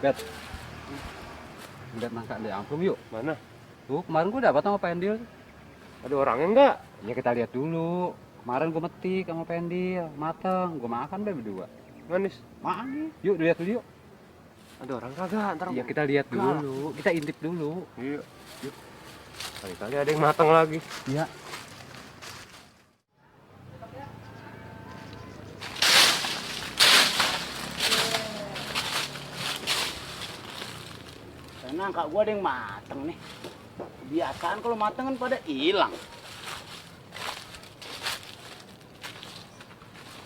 Bet. Bet nangka di angklung yuk. Mana? Tuh, kemarin gua dapat sama Pendil. Ada orangnya enggak? Ya kita lihat dulu. Kemarin gua metik sama Pendil, mateng. Gua makan deh berdua. Manis. Manis. Yuk lihat dulu yuk. Ada orang kagak? Ntar Iya kita lihat dulu. Kita intip dulu. Iya. Yuk. Kali-kali ada yang matang lagi. Iya. Nangka gua ada yang mateng nih. Kebiasaan kalau mateng kan pada hilang.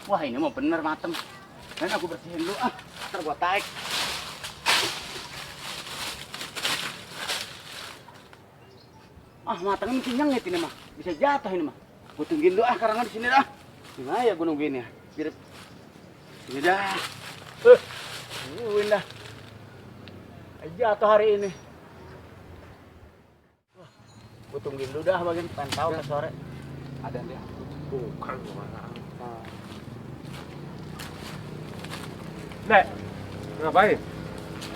Wah ini mau bener mateng. Dan aku bersihin dulu ntar gua tarik. Mateng ini kenyang ini mah. Bisa jatuh ini mah. Gua tungguin dulu karangan di sini dah. Gimana ya gua nungguin ya? Biar ini dah. Nungguin dah. Jatuh hari ini. Wah, gue tungguin dulu dah bagian pengen tahu ke sore. Ada dia. Bukan mana. Nek, ngapain?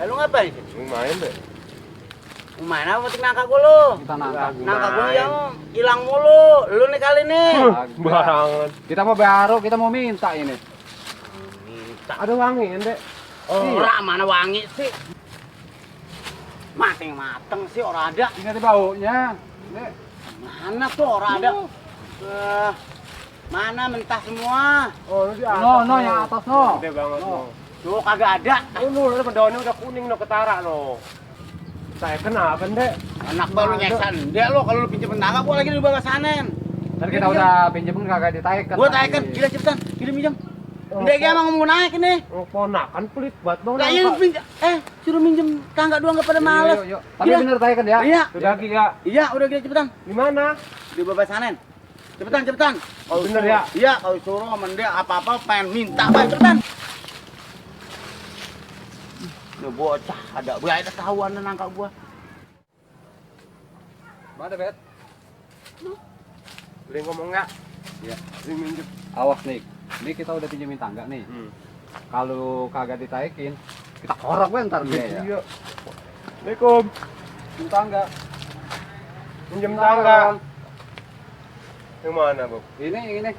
Lu ngapain sih? Main deh. Mau main apa petik nangka gue lu? Kita nangka. Nangka gue yang hilang mulu. Lu nih kali nih. Barangan. Kita mau baru, kita mau minta ini. Minta. Ada wangi, Ndek. Ora mana wangi sih? Mateng sih orang ada. Ini baunya. Nih. Mana tuh orang ada? Mana mentah semua? Oh, di atas. No, yang atas no. Gede banget no. Tuh kagak ada. Udah daunnya udah kuning no ketara no. Saya kenapa, Ndek? Anak baru nyeksan. Dia lo kalau lu pinjem nangka gua lagi di bawah sanen. Ntar kita udah pinjemin kagak ditaikan. Gua taikan, gila cepetan. Kirim minjem. Ndek dia emang mau naik ini. Oh, ponakan pelit banget dong. Lah iya pinjam. Suruh minjem tangga doang enggak pada males. Yuk. Tapi Gila. bener taikan ya. Iya. Sudah gila. Iya, udah gila cepetan. Di mana? Di bawah sanen. Cepetan. Oh, bener ya? Iya, kalau suruh sama dia apa-apa pengen minta baik cepetan. Ini bocah ada ada tahuan nangka gua. Mana Bet? Boleh ngomong nggak? Iya. Boleh minjem. Awas nih. Ini kita udah pinjemin tangga nih. Kalau kagak ditaikin, kita korok we ntar dia ya. Iya. Assalamualaikum. Pinjem tangga. Minjem tangga. Yang mana, Bob? Ini.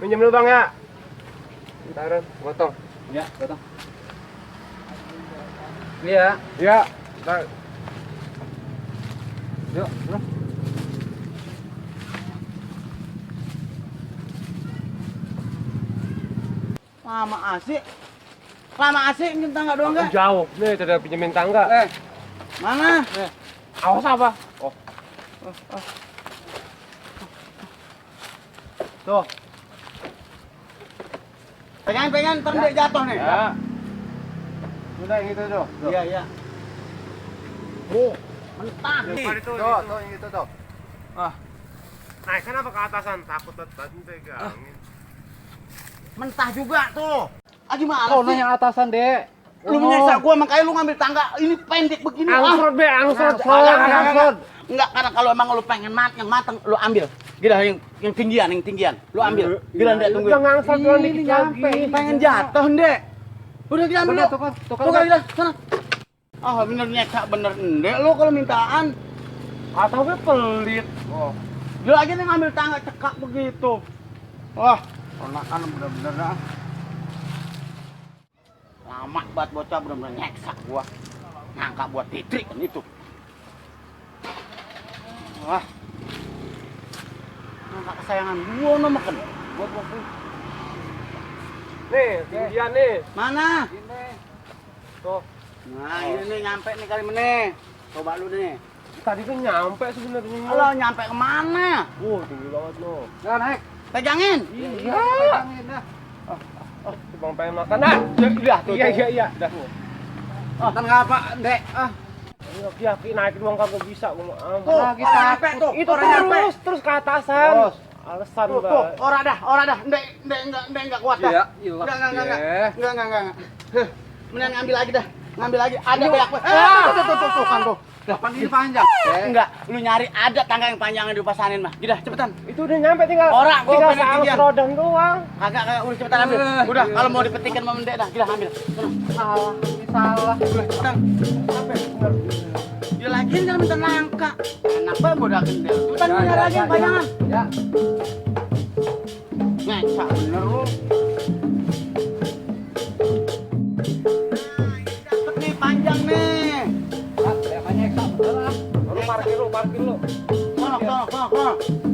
Minjem dulu, Bang ya. Bentaran, potong. Ya, betul. Iya. Iya. Bentar. Yuk, bro. Lama asik minjem tangga doang Aku enggak? jauh. Nih, tidak pinjemin tangga. Mana? Awas apa? Tuh. Pegang, ntar dia jatuh nih. Ya. Udah yang itu tuh. Iya. Oh, mentah nih. Tuh, yang itu tuh. Naik kan apa ke atasan? Takut tadi pegangin. Mentah juga tuh. Gimana Oh, sih? yang atasan, Dek. Lu menyiksa gua makanya lu ngambil tangga ini pendek begini. Angsrot be, angsrot. Enggak, karena kalau emang lu pengen yang mateng lu ambil. Gila yang tinggian. Lu ambil. Gila Ndek tunggu. Udah ngangsrot doang Ini dikit nyampe. lagi. Pengen jatuh Ndek. Udah gila ambil lu. Tukar. Tukar gila sana. Bener nyeksa bener Ndek lu kalau mintaan. Atau gue pelit. Lu aja nih ngambil tangga cekak begitu. Wah, ponakan bener-bener dah. Lama banget bocah bener-bener nyeksa gua. Nangka buat titrik kan itu. Wah. Nangka kesayangan gua makan. Buat waktu. Nih, tinggian nih. Mana? Ini. Tuh. Nah, ini nih nyampe nih kali meneh. Coba lu deh. Tadi kan nyampe sebenarnya. Halo, nyampe kemana? Tinggi banget lo. Nah, naik. Pegangin. Iya, pegangin dah. Bang pengen makan. Iya, tuh. Iya. Udah. Kan ngapa, Dek? Yakin naik doang kagak bisa gua mau. Tuh, Lagi orang takut. nyampe tuh. Itu orang nyampe. terus ke atasan. Terus. Alasan Tuh, Bang. ora dah. Ndek enggak kuat dah. Iya, ilah. Enggak. Mendingan ngambil lagi dah. Ngambil lagi. Ada banyak. Tuh kan tuh. Depan ini panjang. Enggak, lu nyari ada tangga yang panjang yang dipasanin mah. Udah cepetan. Itu udah nyampe tinggal. Orang gua tinggal pengen searus ketinggian. rodang doang. Kagak, udah cepetan ambil. Udah, kalau mau dipetikin sama Mendek dah, gila ambil. Sono. Salah, ini salah. Udah, cepetan. Ya lagi jangan minta nangka. Enak banget udah kendel. Cepetan Ya, nyari ya, lagi ya, yang panjangan. Ya. Ngecak bener lu. Dapet nih panjang nih. Temanya eksak bener lah. Lu parkir lu. Sono.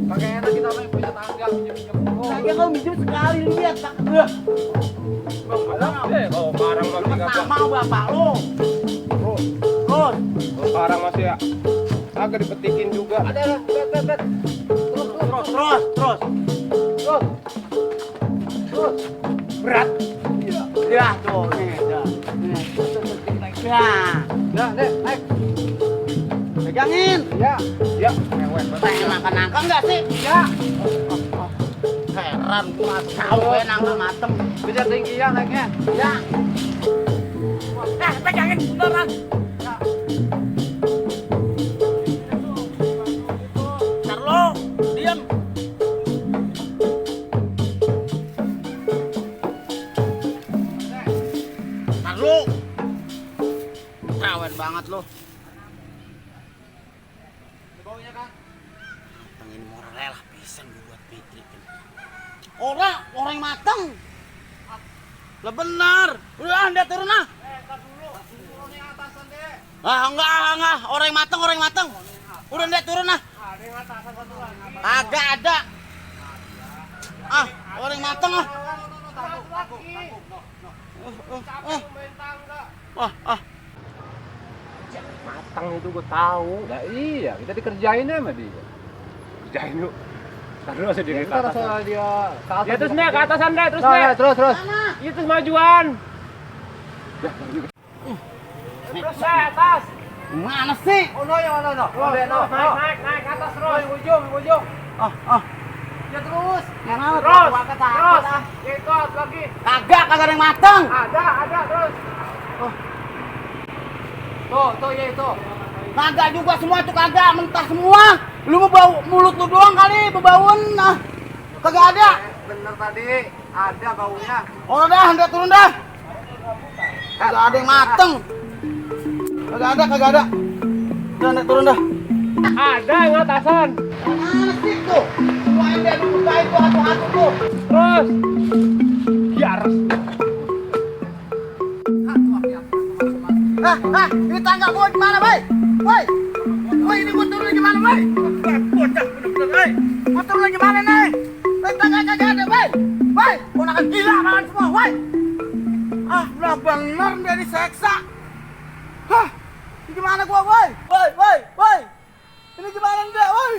Pakai enak kita main punya tangga, minjem mulu. Lagi kalau minjem sekali lihat tak gua. Oh, barang Lu masih tak mau bapak lu. Terus. Barang masih ya. Agak dipetikin juga. Ada, bet. Terus. Berat. Ya, tuh nih, dah. Ya, Ya, Dek, naik. pegangin. Ya. Ya, mewek banget. Pengen makan nangka enggak sih? Ya. Heran gua tahu ya nangka mateng. Bisa tinggi ya naiknya. Ya. Pegangin beneran. Ya. Ntar lo, diam. Ntar lo. Rawan banget lo. Baunya kan. Pengen moral lah pisan gue buat Fitri. Orang yang mateng. Lah benar. Udah anda turun ah. Tar dulu. Turun yang atasan, Dek. Enggak. Orang yang mateng. Udah anda turun ah. Ada yang atasan satu lagi. Agak ada. Ah, orang yang mateng ah. Main tangga. Matang itu gue tahu. Ya iya, kita dikerjain ya sama dia. Kerjain lu. Ntar dulu masih Ya, diri ke kita atas. rasa dia ke atas. Ya terus nih ke atasan deh, terus Nah, nih. ya, terus. Mana? Itu majuan. Terus nih atas. Mana sih? Oh, no, yang mana, no? Naik atas terus. Ujung. Ya terus. Yang mana? Terus. Gua ketakut ah. Ikut lagi. Kagak ada yang mateng. Ada terus. Tuh, ya itu. Kagak juga semua itu kagak, mentah semua. Lu mau bau mulut lu doang kali, bebauan. Nah. Kagak ada. Bener tadi, ada baunya. Oh dah, anda turun dah. Kagak ada yang mateng. Kagak ada. Udah anda turun dah. Ada yang atasan. Mana sih tuh? Semua yang dia buka itu hatu-hatu tuh. Terus. Biar. Ini tangga gua gimana, Bay? Woi, ini gua turun gimana, Bay? Bocah bener-bener, Bay. Gua turun gimana nih? Tangga kagak ada, Bay. Bay, ponakan gila banget semua, Bay. Ah, bener bener dia diseksa. Hah, ini gimana gua, Bay? Bay. Ini gimana dia, Bay?